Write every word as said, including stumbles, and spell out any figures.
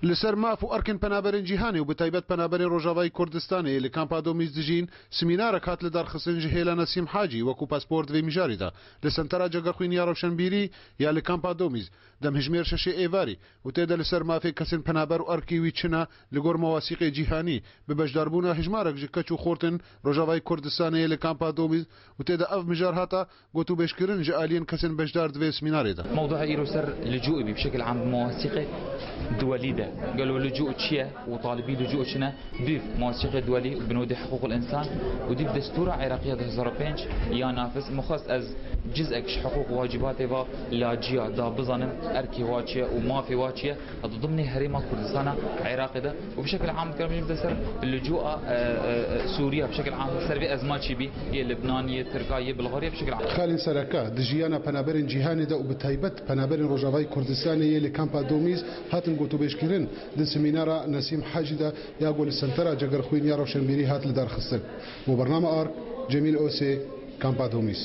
Li ser maf û erkên penaberên cîhanê û bi taybet penaberên Rojavayê Kurdistanê yê li kampa Domîz dijîn, semînarek hat lidarxistin ji hêla Nesîm Hacî wekû paspor di vê mijarê de. Li Sentera Cegerxwîn ya Rewşenbîrî ya li kampa Domîz, demhejmêr şeşê êvarî û tê de li ser mafê kesên penaber û erkê wî çi ne li gor mewasîqê cîhanî, bi beşdarbûna hejmarek ji keç û xortên Rojavayê Kurdistanê yê li kampa Domîz û tê de ev mijar hata gotûbêjkirin ji aliyên kesên beşdar di vê semînarê de. Mewduha îro ser licûî bî, bi şekil am bi mewasîqê duwelî de. Gelo licû çi ye û talibî licû çi ne? Dîv mewasîqê duwelî û binodî hiqûqul însan û dîv destûra Iraqî ya du hezar û pênc ya nafis. Min xwest ez cizek ji hiqûq û wacibatê va laciya da bizanim, erkê wa çi ye û mafê wa çi ye. Di dimnê herêma Kurdistana Iraqê de û bi şekil am dikarim bêjim de ser licûa, e, e, e, Sûriye, bi şekil am ser vê ezma çî bî, yê Libnan, yê Tirka, yê Bilgarî, bi şekil am. Xalên sereke di jiyana penaberên cîhanê de û bi taybet penaberên Rojavayê Kurdistanê yê li kampa Domîz hatin gotûbêjkirin di semînara Nesîm Hacî de ya ku li Sentera Cegerxwîn ya Rewşenbîrî hat lidarxistin. Bo bername Ark, Cemîl Osê, kampa Domîz.